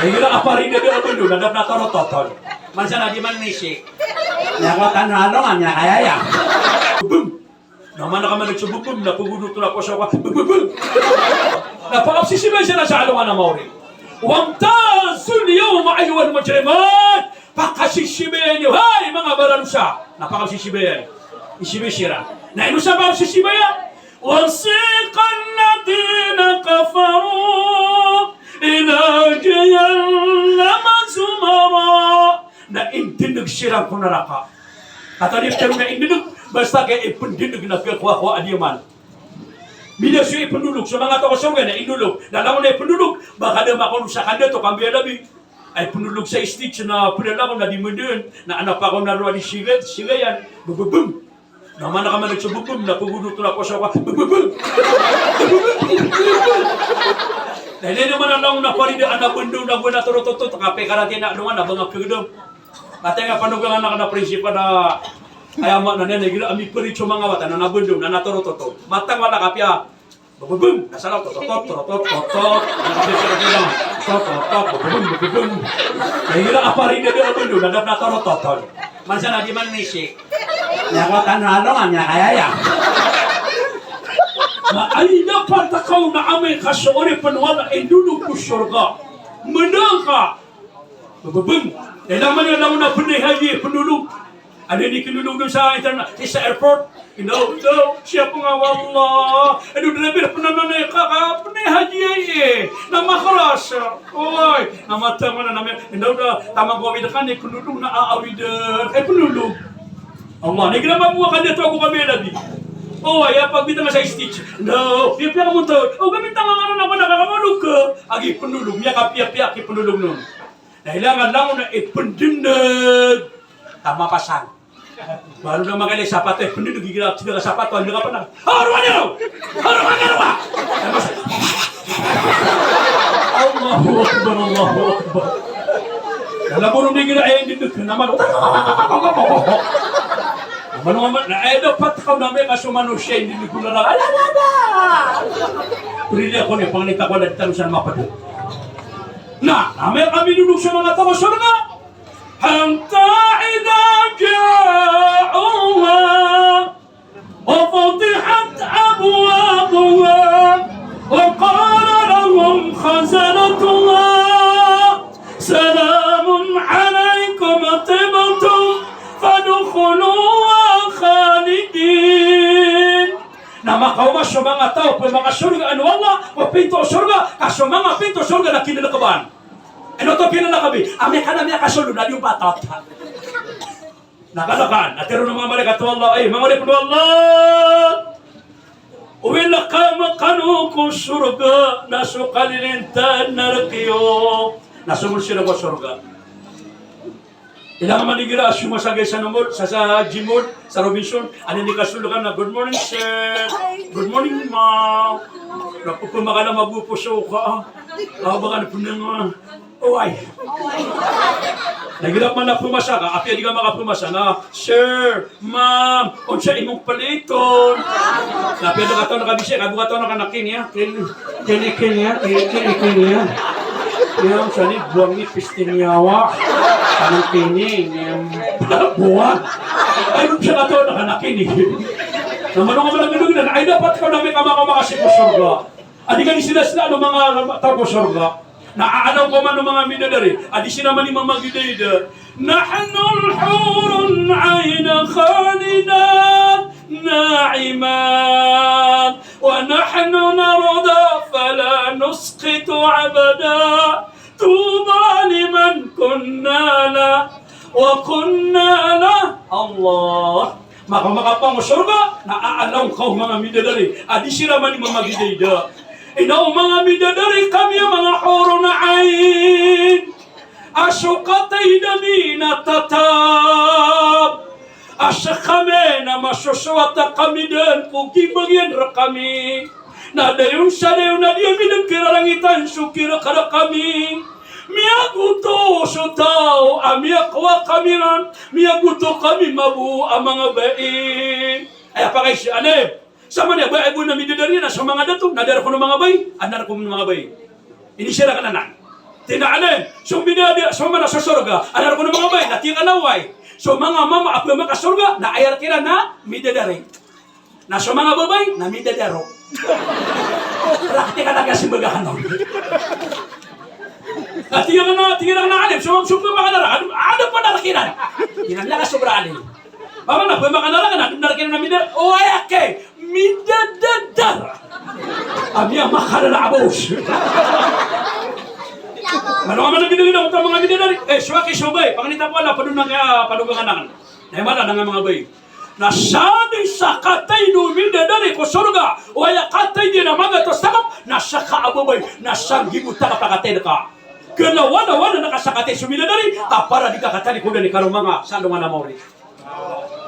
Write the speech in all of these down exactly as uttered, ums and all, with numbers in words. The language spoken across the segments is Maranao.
Igira a parida da a bendo na da pn a torototol. Mansa na di man misik. Aya ko tano a alongan aya kaya aya. Bum. Na mana ka man so bubum na pagodo to na poso ka. Bum, bum, bum. Na pakapsisibayan siran sa alongan a maori. Wamtazul yawma ayyuhal mujrimun. Pakasisibayan iyo, hay manga baradosa. Na pakasisibayan. Isibay siran. Na ino sa pakasisibayan? Wasiqal ladhina kafaru ila jahannama zumara. Na indndg siran ko naraka. Katharo a indndg, basta kay ipndndg na khakowa ko adiyaman. Mida so ipndolog, so manga taw ko sorga na indolog. Na langon a ipndolog, ba ka da makaon sa kandato, kambiya labi. Ay pnolog sa stage na plalakaw na di mdn, na adn a pakaon a roo a di siga, siga iyan, bbm. Na mana ka man so bbm, na pagodo to na poso ka, bbm. Na ilay na man a langon a parida a bndo na gowani a torototot, ka pkarati na alongan a ba nga kagdam. Katii nga panogang anak na prinsipal na, aya maana niyan na igira a miparit so manga wata na bndo na torototot. Matang wala kapiya. Bbm, na salaw, tot, tot, tot, tot, tot, tot. Tot, tot, tot, bbm, bbm. Na igira a parida da a bndo na da pn a torototol. Mansa na di man misik. Aya ko tano a alongan aya kaya aya. Na aya dapat a kaw na amay ka so oripn o Allah a indolog ko sorga. Mdn ka. Bbm. Ilay man iyan langon a pnay haji, pnolog. Adn a di knolog dn sa interna-, sa airport. Indaw, indaw, siyap nga wallah. Ino driver pn anan ka, ka pnay haji aya. Na makras. Oway, na matang anan a miya. Indaw da, taman ko awid ka, na knolog na aawid, eh, pnolog. Allah, na igira mambo ka di ato ago kami nabi. Oway, aya pagbitang sa stage. Indaw, piyapiya ka montor. O, kami tangan anan a mana ka, ka pnolog ka. Agi pnolog, miyapiyapiya ki pnolog non. Na ilay nga langon a ipndndg. Tama pasang. Baro na magalay sapato, ipndndg igira a tindg a sapato, andang a pn a. Haro ka niyan! Haro ka niyan! Allahu Akbar, Allahu Akbar. Lagid o igira a indndg, na man. Mano nga man, na aya dapat ka na amay ka so manosiya a indndg ko na, ala, ala, ala. Prilya ko ni, pangnita ko na di tano san mapd. Na, amay ka mindolog so manga taw ko sorga. Hatta idha ja'uha wa futihat abwabuha wa qala lahum khazanatuha salamun alaykum tibtum fadkhuluha khalidin. Na makaoma so manga taw ko manga sorga o Allah, ko pinto o sorga, ka so manga pinto o sorga na kinlkban. Ino oto kinlkbi, amay ka na miyakasold na di o patat. Na kalkan, na tharoon o manga malaikat o Allah, ay, manga oripn o Allah, welcome kano ko sorga, na so kalilintaan na rk iyo, na somold siran ko sorga. Ilay nga man igira a siyong sa gay sa Nomod, sa, sa Gmod, sa Robinson, adn a di kasold ka na, "Good morning, sir. Good morning, ma'am." Na pphamakan a maboposo ka, ah. Aw, ba ka na pn nga. Oway. Na igira pman a pmasa ka, apiya di ka makapmasa na, "Sir, ma'am, onsa i mong paliton?" Na apiya da kataw na kabisaya, kago kataw na ka na kini, ah, kini, kini, kini, ah, kini, kini, kini, ah. Iya, onsa ni, buwang ni, pisting yawa. Kanang kini, ini, em, buwang. Ay, onsa kataw na ka na kini. Na mano nga man a gdgdan, ay dapat ka na amay ka makaoma ka sii ko sorga. A di ka di sila sila o manga taw ko sorga. Na aalaw ko man o manga midadari a di siran man i mamagidaida. Nahnul hurun ayn khalidat na'imat, wa nahnu narda fala nusqitu abada. Tuba liman kunna la, wa kunna la. Allah. Makaoma ka pn ko sorga, na aalaw ka o manga midadari a di siran man i mamagidaida. Ino manga midadari kami a manga hurun ayn a so kataid ami na tatab. A skami na masosowat a kami dn ko gibang iyan rkami. Na dayon sa dayon a di ami dn kirarangitan so kirak rkami. Miyagoto so taw a miyakowa kami ran, miyagoto kami mabo a manga bai. Aya pakaiza, anay. Sa mani a bai a bo na midadari na so manga dato, na da rk on o manga bai, adn a rk on o manga bai. Ini siran ka na nan. Tig iyan a alim, so midadari, so mama na so sorga, adn roo ko manga babay, na tig iyan a oway. So manga mama a pmakasorga na aya rk iran na midadari. Na so manga babay na midadaro. Praktikal a kasimbaga anan. Na tig iyan a, tig iyan a alim, so, so pmakanaraka, adn, adn pn a rk iran. Tig iyan a miyakasobra alim. Mama na pmakanaraka na adn a rk iran na midadari. Oway, ake, midadadar. A miyamakalala a bos. Mano nga man a gidagida oto a manga midadari. Eh, so aki so babay, pangni ta ko ala, pd on a kaya, pd on ka anan. Na aya maana na manga babay. Na sadn sa katay o midadari ko sorga, o aya katay iyan a magatos takp, na ska a babay, na sanggibo takp a katay ka. Kna wala, wala na ka sa katay so midadari, ka para di ka katalikodan i karoma nga sa alongan a maori.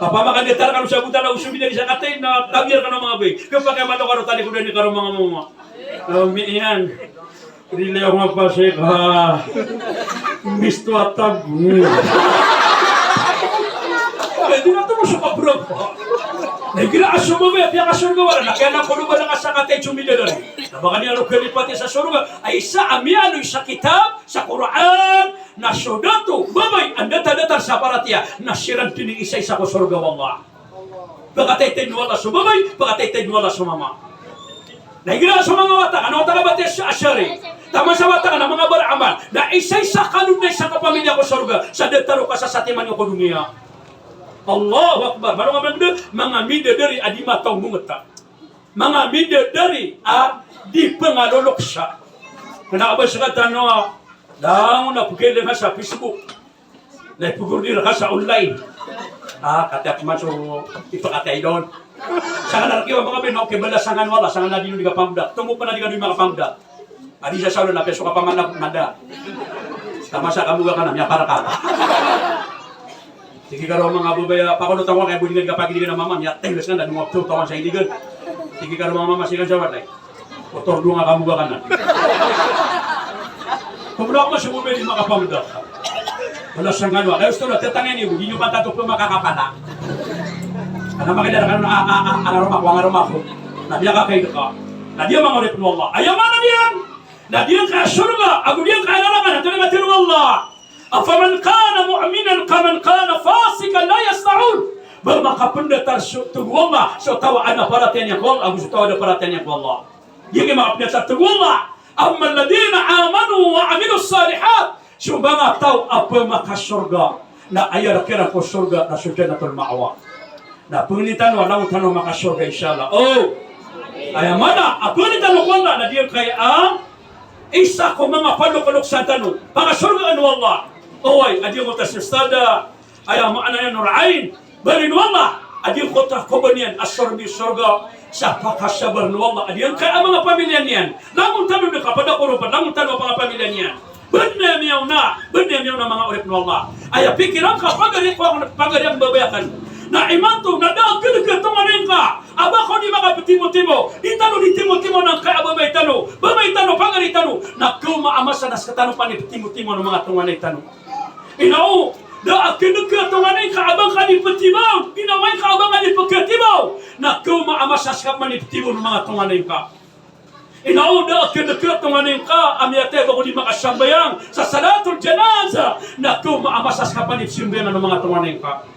Opama ka datar kano sa botala o so midadari sa katay, na tabiya rkano manga babay. Kpakay malo kano talikodan i karoma nga mama. Amin iyan. Rilay ako nga pasik, ha. Misto a tag. Ay, di na to mo so kabrag, ha. Na igira a so babay a piyakasorga, wala na kaya na koloban a ka sa katay so midadari. Na ba ka niyan roo kalipati sa sorga, ay isa a miyaaloy sa kitab, sa Qur'an, na so dato, babay, a ndatadatar sa paratiyaya, na siran dn i isaisa ko sorga o Allah. Pkataytayd o Allah so babay, pkataytayd o Allah so mama. Na igira so manga wata ka na wata ka batiya sa Ash'ari, taman sa wata ka na manga baramal, na isaisa kano dn a isa ka pamilya ko sorga, sa datar o kasasatiman iyo ko doniya. Allahu Akbar. Mano nga man dn, manga midadari a di mataw mongta. Manga midadari a di pngaloloksa. Kna a ba ska tano a langon a pkhailay nga sa Facebook. Na ipagorder ka sa online. Ah, kataya pman so ipakatay doon. Sangan a rk iyo a manga babay na okay, balasan kano o Allah, sangan a di ino di kapamda. Tomo pn a di kano di makapamda. Adi sa saolo na peso ka pamana nada. Taman sa kamoga ka na, miyaparka. Tig iyan a manga babay a pakono tawa kay bo di ka di kapagiligan a mama, miyatay, bes ka na, dn mo tawan sa iligan. Tig iyan a manga mama, sigan sa watay. Otor dowa nga kamoga ka na. Komon ako mas umobay di makapamda. Wala sangkano. Kaya gusto na, tatangani ko, di niyo pantataw pn makakapala. Ana makidara kano na, a, a, a, a, aroma ko, aroma ko. Na miyakakaid ka. Na di a manga oripn o Allah. Aya maana niyan. Na di angkaya sorga, ago di angkaya naraka, na tig iyan a Allah. Afaman kana mu'minan kaman kana fasiqan la yastawun. Ba makapndatar so, tig o Allah, so taw a adn a paratiyaya niyan ko Allah, ago so taw a da paratiyaya niyan ko Allah. Di angkaya makapndatar, tig o Allah. Ammal ladhina amanu wa amilus salihat. So manga taw a pmakasorga, na aya rk iran ko sorga na so Jannatul Ma'wa. Na pangnin tano a langon tano makasorga, insha Allah. O. Aya maana a pangnin tano ko Allah na di angkaya a isa ko manga palokolok sa tano, pakasorgaan o Allah. Oway, a di angkoto a si Ustadh, aya maana niyan, Nur Ain, baloyn o Allah a di angkoto a koba niyan a sorga, sorga sa pakasabar o Allah a di angkaya a manga pamilya niyan. Langon tano dn ka pada koropan, langon tano a manga pamilya niyan. Bnar a miyaona, bnar a miyaona, manga oripn o Allah. Aya pikiran ka, pagari ko, pagari a babay akn. Na imanto na da a kdk a tonganay ngka a ba ko di makaptimotimo. Di tano di timotimo angkaya babay tano, babay tano, pagari tano. Na kaoma a masa na sktano pman i ptimotimo o manga tonganay tano. Ino, da a kdk a tonganay ngka a ba ngka di ptimo, ino, oway, ngka a ba ngka di pkhatimo. Na kaoma a masa a ska pman i ptimo o manga tonganay ngka. Ino, da a kdk a tonganay ngka a miyatay a ba ko di makasambayang sa salatul janazah, na kaoma a masa a ska pman i psambayangan o manga tonganay ngka.